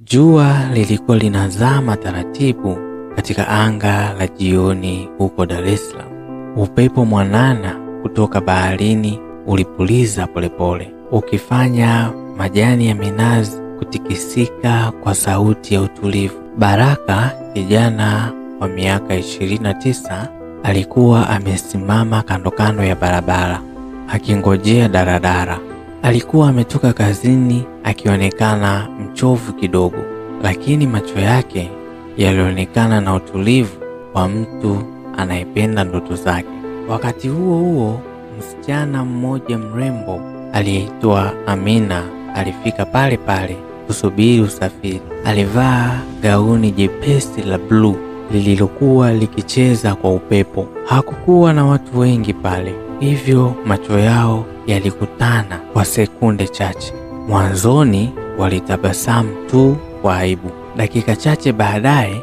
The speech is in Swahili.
Jua lilikuwa linazama taratibu katika anga la jioni huko Dar es Salaam. Upepo mwanana kutoka baharini ulipuliza polepole, ukifanya majani ya minazi kutikisika kwa sauti ya utulivu. Baraka, kijana wa miaka 29, alikuwa amesimama kando kando ya barabara akingojea daradara. Alikuwa ametoka kazini akionekana mchovu kidogo, lakini macho yake yalionekana na utulivu wa mtu anayependa ndoto zake. Wakati huo huo, msichana mmoja mrembo aliyeitwa Amina alifika pale pale kusubiri usafiri. Alivaa gauni jepesi la bluu lililokuwa likicheza kwa upepo. Hakukuwa na watu wengi pale, hivyo macho yao yalikutana kwa sekunde chache. Mwanzoni walitabasamu tu kwa aibu. Dakika chache baadaye